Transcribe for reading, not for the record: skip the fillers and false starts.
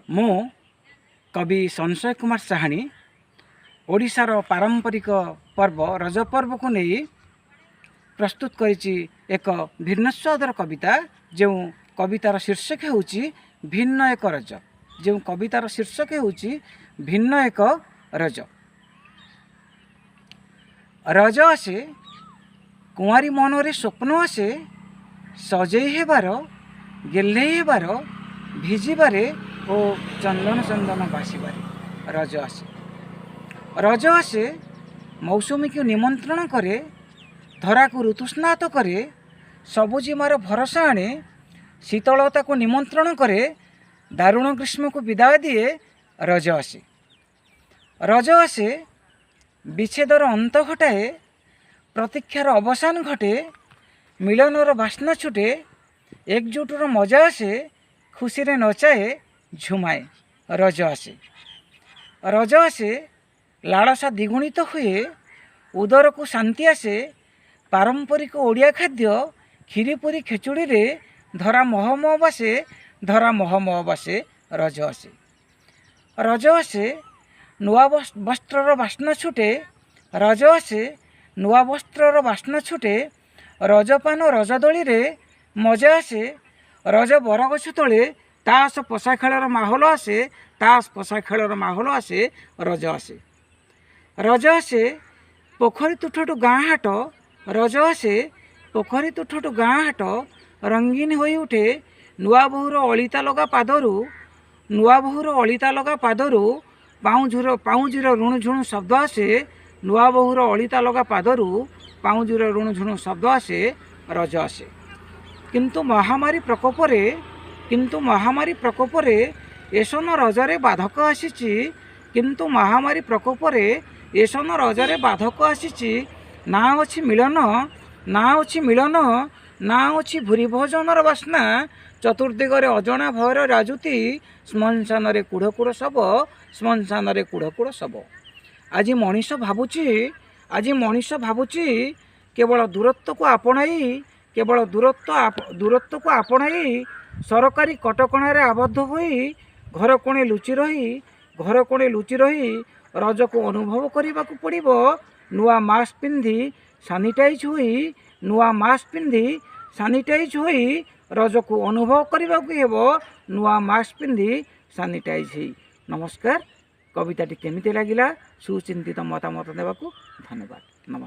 ମୁଁ କବି ସଂଶୟ କୁମାର ସାହାଣୀ ଓଡ଼ିଶାର ପାରମ୍ପରିକ ପର୍ବ ରଜ ପର୍ବକୁ ନେଇ ପ୍ରସ୍ତୁତ କରିଛି ଏକ ଭିନ୍ନ ସ୍ୱାଦର କବିତା, ଯେଉଁ କବିତାର ଶୀର୍ଷକ ହେଉଛି ଭିନ୍ନ ଏକ ରଜ। ଯେଉଁ କବିତାର ଶୀର୍ଷକ ହେଉଛି ଭିନ୍ନ ଏକ ରଜ। ରଜ ଆସେ, କୁଆଁରୀ ମନରେ ସ୍ୱପ୍ନ ଆସେ, ସଜେଇ ହେବାର, ଗେହ୍ଲେଇ ହେବାର, ଭିଜିବାରେ ଓ ଚନ୍ଦନ ଚନ୍ଦନ ବାସିବାରେ। ରଜ ଆସେ। ରଜ ଆସେ, ମୌସୁମୀକୁ ନିମନ୍ତ୍ରଣ କରେ, ଧରାକୁ ଋତୁସ୍ନାତ କରେ, ସବୁଜିମାର ଭରସା ଆଣେ, ଶୀତଳତାକୁ ନିମନ୍ତ୍ରଣ କରେ, ଦାରୁଣ ଗ୍ରୀଷ୍ମକୁ ବିଦାୟ ଦିଏ। ରଜ ଆସେ। ରଜ ଆସେ, ବିଚ୍ଛେଦର ଅନ୍ତ ଘଟାଏ, ପ୍ରତୀକ୍ଷାର ଅବସାନ ଘଟେ, ମିଳନର ବାସ୍ନା ଛୁଟେ, ଏକଜୁଟର ମଜା ଆସେ, ଖୁସିରେ ନଚାଏ, ଝୁମାଏ। ରଜ ଆସେ। ରଜ ଆସେ, ଲାଳସା ଦ୍ୱିଗୁଣିତ ହୁଏ, ଉଦରକୁ ଶାନ୍ତି ଆସେ, ପାରମ୍ପରିକ ଓଡ଼ିଆ ଖାଦ୍ୟ କ୍ଷୀରି, ପୁରୀ, ଖେଚୁଡ଼ିରେ ଧରା ମହମହ ବାସେ, ଧରା ମହମହ ବାସେ। ରଜ ଆସେ। ରଜ ଆସେ, ନୂଆ ବସ୍ତ୍ରର ବାସ୍ନା ଛୁଟେ। ରଜ ଆସେ, ନୂଆ ବସ୍ତ୍ରର ବାସ୍ନା ଛୁଟେ, ରଜପାନ, ରଜଦୋଳିରେ ମଜା ଆସେ, ରଜ ବରଗଛ ତଳେ ତାସ ପଶା ଖେଳର ମାହୋଲ ଆସେ, ତାସ ପଶା ଖେଳର ମାହୋଲ ଆସେ। ରଜ ଆସେ। ରଜ ଆସେ, ପୋଖରୀ ତୁଠଠୁ ଗାଁ ହାଟ। ରଜ ଆସେ, ପୋଖରୀ ତୁଠଠୁ ଗାଁ ହାଟ ରଙ୍ଗୀନ ହୋଇ ଉଠେ। ନୂଆ ବୋହୂର ଅଳିତା ଲଗା ପାଦରୁ, ନୂଆ ବୋହୂର ଅଳିତା ଲଗା ପାଦରୁ ପାଉଁଜିର ରୁଣୁଝୁଣୁ ଶବ୍ଦ ଆସେ। ନୂଆ ବୋହୂର ଅଳିତା ଲଗା ପାଦରୁ ପାଉଁଜିର ରୁଣୁଝୁଣୁ ଶବ୍ଦ ଆସେ। ରଜ ଆସେ। କିନ୍ତୁ ମହାମାରୀ ପ୍ରକୋପରେ, କିନ୍ତୁ ମହାମାରୀ ପ୍ରକୋପରେ ଏସନ ରଜରେ ବାଧକ ଆସିଛି। କିନ୍ତୁ ମହାମାରୀ ପ୍ରକୋପରେ ଏସନ ରଜରେ ବାଧକ ଆସିଛି। ନା ଅଛି ମିଳନ, ନା ଅଛି ମିଳନ, ନା ଅଛି ଭୁରି ଭୋଜନର ବାସ୍ନା। ଚତୁର୍ଦିଗରେ ଅଜଣା ଭୟର ରାଜୁତି, ଶ୍ମଶାନରେ କୁଢ଼ କୁଢ଼ ଶବ, ଶ୍ମଶାନରେ କୁଢ଼ କୁଢ଼ ଶବ। ଆଜି ମଣିଷ ଭାବୁଛି, ଆଜି ମଣିଷ ଭାବୁଛି କେବଳ ଦୂରତ୍ୱକୁ ଆପଣାଇ, କେବଳ ଦୂରତ୍ୱକୁ ଆପଣାଇ, ସରକାରୀ କଟକଣାରେ ଆବଦ୍ଧ ହୋଇ, ଘର କୋଣେ ଲୁଚି ରହି, ଘର କୋଣେ ଲୁଚି ରହି ରଜକୁ ଅନୁଭବ କରିବାକୁ ପଡ଼ିବ। ନୂଆ ମାସ୍କ ପିନ୍ଧି ସାନିଟାଇଜ୍ ହୋଇ, ନୂଆ ମାସ୍କ ପିନ୍ଧି ସାନିଟାଇଜ୍ ହୋଇ ରଜକୁ ଅନୁଭବ କରିବାକୁ ହେବ, ନୂଆ ମାସ୍କ ପିନ୍ଧି ସାନିଟାଇଜ୍ ହେଇ। ନମସ୍କାର। କବିତାଟି କେମିତି ଲାଗିଲା, ସୁଚିନ୍ତିତ ମତାମତ ଦେବାକୁ ଧନ୍ୟବାଦ।